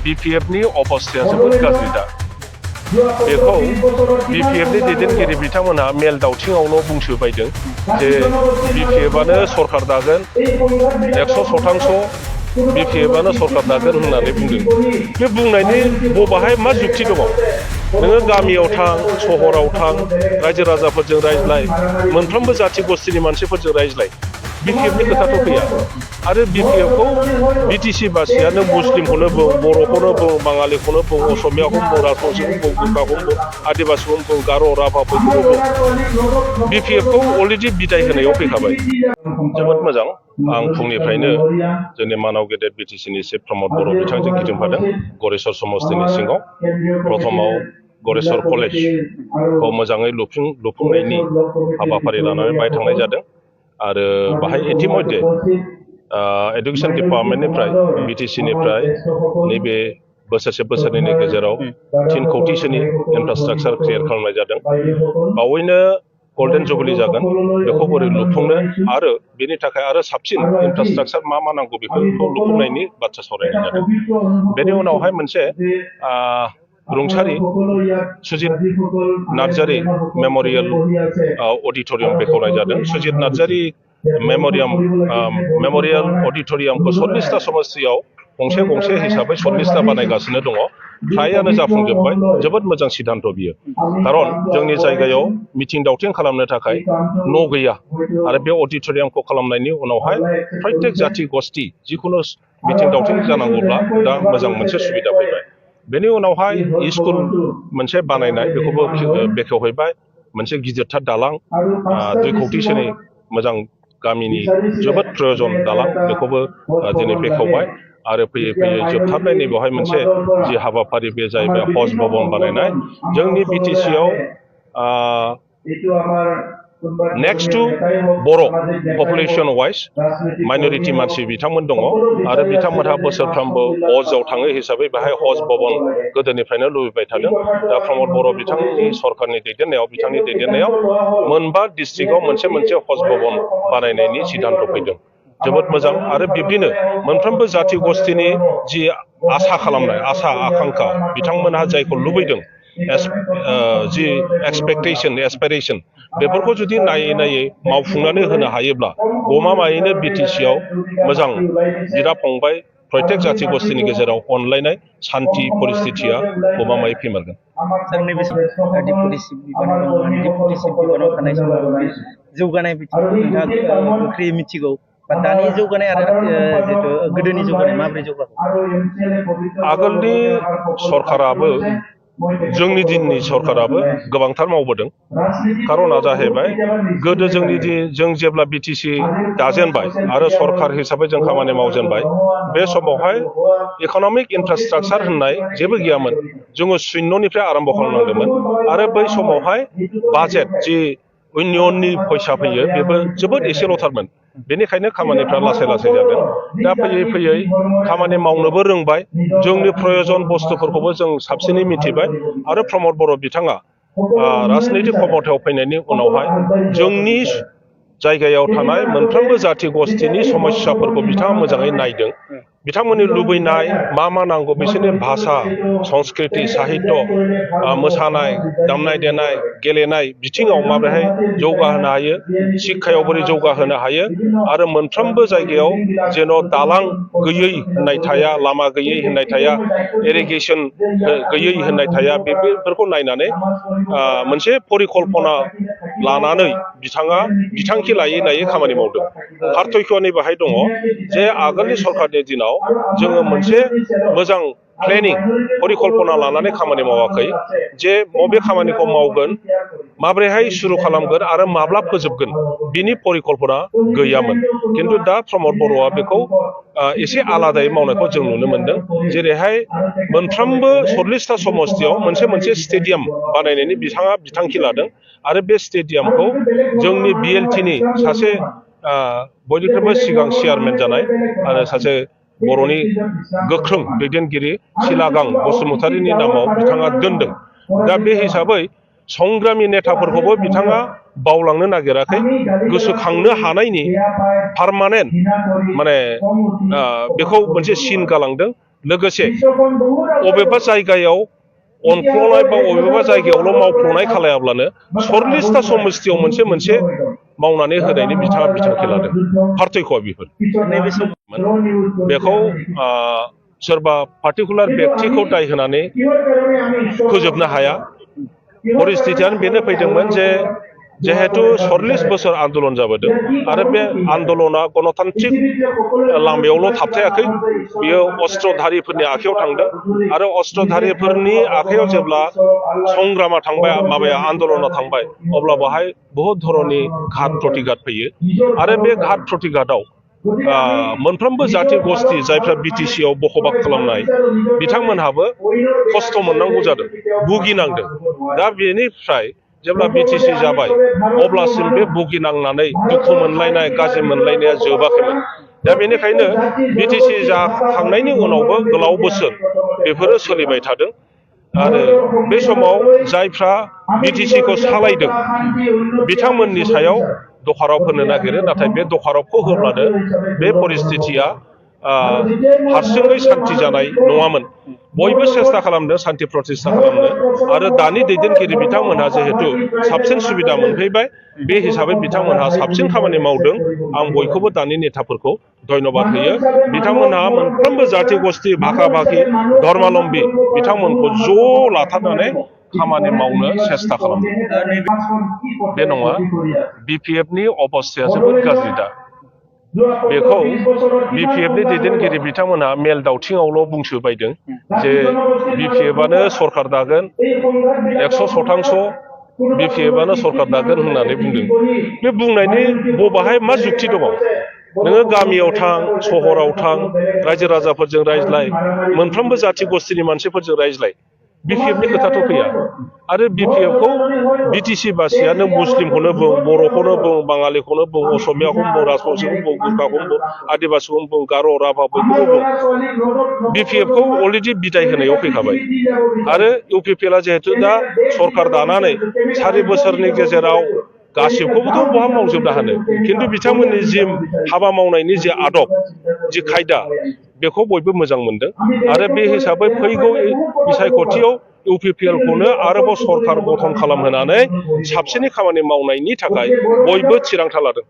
BPFनि अबस्थाया जोबोद गाज्रि दा बेखौ BPFनि दैदेनगिरि बिथांमोनहा मेल दावथिङावल' बुंसोबायदों जे BPFआनो सरखार दागोन 100% BPFआनो सरखार दागोन होननानै बुंदों बे बुंनायनि बबाहाय मा जुक्ति दङ नोङो गामियाव थां सहराव थां रायजो राजाफोरजों रायज्लाय मोनफ्रोमबो जाथि गस्थिनि मानसिफोरजों रायज्लाय BPFनि खोथाथ' फैया आरो BPFखौ BTC बासिया नों मुस्लिमखौनो बुं बर'खौनो बुं बाङालिखौनो बुं असमियाखौनो बुं राजबंसिखौनो बुं गुरखाखौनो बुं आदिबासिखौनो बुं गार' राभाफोरखौनो बुं BPFखौ अलरेडि बिदाय होनायाव फैखाबाय जोबोद मोजां आं फुंनिफ्रायनो जोंनि मानाव गेदेर BTCनि चिफ प्रमद बर' बिथांजों गिदिंफादों गरेस्वर समस्तिनि सिङाव प्रथमाव गरेस्वर कलेजखौ मोजाङै लुफुंनायनि हाबाफारि लानानै बाहाय थांनाय जादों आरो बाहाय इतिमध्ये एडुकेशन डिपार्टमेन्टनिफ्राय BTCनिफ्राय नैबे बोसोरनैनि गेजेराव 3 कौटिसोनि इनफ्रास्ट्राक्चार क्रियेट खालामनाय जादों बावैनो गल्डेन जुबली जागोन बेखौ बोरै लुफुंनो आरो बेनि थाखाय आरो साबसिन इनफ्रास्ट्राक्चार मा नांगौ बेखौ लुफुंनायनि बाथ्रा सावरायनाय जादों बेनि उनावहाय मोनसे रुंसारि सुजित नार्जारी मेम'रियेल अडिट'रियाम बेखेवनाय जादों सुजित नार्जारी मेम'रियेल अडिट'रियामखौ 40टा समस्तियाव गंसे हिसाबै 40टा बानायगासिनो दङ फ्रायानो जाफुंजोबबाय जोबोद मोजां सिद्धान्त बियो खारन जोंनि जायगायाव मिटिं दावथिं खालामनो थाखाय न' गैया आरो बे अडिट'रियामखौ खालामनायनि उनावहाय प्रत्येक जाथि गस्ति जिखुनु मिटिं दावथिं जानांगौब्ला दा मोजां मोनसे सुबिदा फैबाय बेनि उनावहाय स्कुल मोनसे बानायनाय बेखौबो बेखेवहैबाय मोनसे गिदिरथार दालां 2 कौटिसोनि मोजां गामिनि जोबोद प्रयोजन दालां बेखौबो दिनै बेखेवबाय आरो फैयै जोबथारनाय नैबेवहाय मोनसे जि हाबाफारि बे जाहैबाय हज भवन बानायनाय जोंनि BTCआव नेक्स्ट टु बर' पपुलेशन वाइज माइनरिटि मानसि बिथांमोन दङ आरो बिथांमोनहा बोसोरफ्रोमबो हजआव थाङो हिसाबै बेहाय हज भवन गोदोनिफ्रायनो लुबैबाय थादों दा प्रमद बर' बिथांनि सरकारनि दैदेननायाव मोनबा डिस्ट्रिक्टआव मोनसे हज भवन बानायनायनि सिद्धान्त फैदों जोबोद मोजां आरो बिब्दिनो मोनफ्रोमबो जाथि गस्थिनि जि आसा खालामनाय आसा आकांक्षा बिथांमोनहा जायखौ लुबैदों जि एसपिरेशन बेफोरखौ जुदि नायै मावफुंनानै होनो हायोब्ला गमामायैनो BTCआव मोजां बिदा फंबाय प्रत्येक जाथि गस्थिनि गेजेराव अनलायनाय शान्ति परिस्थितिया गमामायै फैमारगोन जौगानाय बिथिंखौ नोंथाङा गोख्रै मिथिगौ दानि जौगानाय आरो जितु गोदोनि जौगानाय माबोरै जौगाखो आगोलनि सरकाराबो जोंनि दिननि सरकाराबो गोबांथार मावबोदों खारना जाहैबाय गोदो जों जेब्ला BTC दाजेनबाय आरो सरकार हिसाबै जों खामानि मावजेनबाय बे समावहाय इक'नमिक इनफ्रास्ट्राक्चार होननाय जेबो गैयामोन जोङो शून्यनिफ्राय आरम्भ खालामनांदोंमोन आरो बै समावहाय बाजेट जि इउनियननि फैसा फैयो बेबो जोबोद एसेल'थारमोन बेनिखायनो खामानिफ्रा लासै जादों दा फैयै खामानि मावनोबो रोंबाय जोंनि प्रयोजन बुस्थुफोरखौबो जों साबसिनै मिथिबाय आरो प्रमद बर' बिथाङा राजनैतिक क्षमतायाव फैनायनि उनावहाय जोंनि जायगायाव थानाय मोनफ्रोमबो जाथि गस्थिनि समस्याफोरखौ बिथाङा मोजाङै नायदों बिथांमोननि लुबैनाय मा नांगौ बिसोरनि भाषा संस्कृति साहित्य मोसानाय दामनाय देनाय गेलेनाय बिथिङाव माबोरैहाय जौगाहोनो हायो शिक्षायाव बोरै जौगाहोनो हायो आरो मोनफ्रोमबो जायगायाव जेन' दालां गैयै होननाय थाया लामा गैयै होननाय थाया इरिगेसन गैयै होननाय थाया बेफोरखौ नायनानै मोनसे परिकल्पना लानानै बिथाङा बिथांखि लायै खामानि मावदों पार्थक्यनि बाहाय दङ जे आगोलनि सरकारनि दिनाव जोङो मोनसे मोजां प्लेनिं परिकल्पना लानानै खामानि मावाखै जे बबे खामानिखौ मावगोन माबोरैहाय सुरु खालामगोन आरो माब्ला फोजोबगोन बिनि परिकल्पना गैयामोन खिन्थु दा प्रमद बर'आ बेखौ एसे आलादायै मावनायखौ जों नुनो मोनदों जेरैहाय मोनफ्रोमबो 40टा समस्तियाव मोनसे स्टेडियाम बानायनायनि बिथाङा बिथांखि लादों आरो बे स्टेडियामखौ जोंनि BLTनि सासे बयनिख्रुइबो सिगां चेयारमेन जानाय आरो सासे बर'नि गोख्रों दैदेनगिरि सिलागां बसुमतारीनि नामाव बिथाङा दोनदों दा बे हिसाबै संग्रामि नेताफोरखौबो बिथाङा बावलांनो नागिराखै गोसोखांनो हानायनि पार्मानेन्ट माने बेखौ मोनसे सिन गालांदों लोगोसे अबेबा जायगायाव अनफ्लंनाय बा अबेबा जायगायावल' मावफ्लंनाय खालायाब्लानो 40टा समस्थियाव मोनसे मोनसे मावनानै होनायनि बिथांखि लादों पार्थक्यआ बेफोर नैबे समाव बेखौ सोरबा पार्टिकुलार बेक्तिखौ दाय होनानै फोजोबनो हाया परिस्थितियानो बेनो फैदोंमोन जे जिहेतु 40 बोसोर आन्दलन जाबोदों आरो बे आन्दलना गणतान्त्रिक लामायावल' थाबथायाखै बियो अस्त्रधारिफोरनि आखायाव थांदों आरो अस्त्रधारिफोरनि आखायाव जेब्ला संग्रामा थांबाय माबाया आन्दलना थांबाय अब्ला बेवहाय बहुत धरननि घात प्रतिघात फैयो आरो बे घात प्रतिघातआव मोनफ्रोमबो जाति गस्थि जायफ्रा बिटिसि आव बखबाक खालामनाय बिथांमोनहाबो खस्थ' मोननांगौ जादों भुगिनांदों दा बेनिफ्राय जेब्ला बिटिसि जाबाय अब्लासिम बे भुगिनांनानै दुखु मोनलायनाय गाज्रि मोनलायनाया जोबाखैमोन दा बेनिखायनो बिटिसि जाखांनायनि उनावबो गोलाव बोसोर बेफोरो सोलिबाय थादों आरो बे समाव जायफ्रा बिटिसिखौ सालायदों बिथांमोननि सायाव दखाराव होनो नागिरो नाथाय बे दखारावखौ होब्लानो बे परिस्थितिया हारसिङै सान्थि जानाय नङामोन बयबो सेस्था खालामदों सान्थि प्रतिष्ठा खालामनो आरो दानि दैदेनगिरि बिथांमोनहा जिहेतु साबसिन सुबिदा मोनफैबाय बे हिसाबै बिथांमोनहा साबसिन खामानि मावदों आं बयखौबो दानि नेताफोरखौ धन्यबाद होयो बिथांमोनहा मोनफ्रोमबो जाति गस्थि भाखा भाखि धर्मालम्बी बिथांमोनखौ ज' लाथारनानै खामानि मावनो सेस्था खालामदों बे नङा बिपिएफनि अबस्थाया जोबोद गाज्रि दा बेखौ बिपिएफनि दैदेनगिरि बिथांमोनहा मेल दावथिङावल' बुंसोबायदों जे बिपिएफआनो सरखार दागोन 100% बिपिएफआनो सरखार दागोन होननानै बुंदों बे बुंनायनि बबाहाय मा जुक्ति दङ नोङो गामियाव थां सहराव थां रायजो राजाफोरजों रायज्लाय मोनफ्रोमबो जाति गस्थिनि मानसिफोरजों रायज्लाय बिपिएफनि खोथाथ' फैया आरो बिपिएफखौ बिटिसि बासियानो मुस्लिमखौनो बुं बर'खौनो बुं बाङालिखौनो बुं असमियाखौनो बुं राजबंसिखौनो बुं गुरखाखौनो बुं आदिबासिखौनो बुं गार' राभा बयखौबो बुं बिपिएफखौ अलरेडि बिदाय होनायाव फैखाबाय आरो इउपिपिएलआ जिहेतु दा सरखार दानानै 4 बोसोरनि गेजेराव गासिबखौबोथ' बहा मावजोबनो हानो खिन्थु बिथांमोननि जि हाबा मावनायनि जि आदब जि खायदा बेखौ बयबो मोजां मोनदों आरो बे हिसाबै फैगौ बिसायख'थियाव इउपिपिएलखौनो आरोबाव सरखार गठन खालामहोनानै साबसिनै खामानि मावनायनि थाखाय बयबो थिरांथा लादों।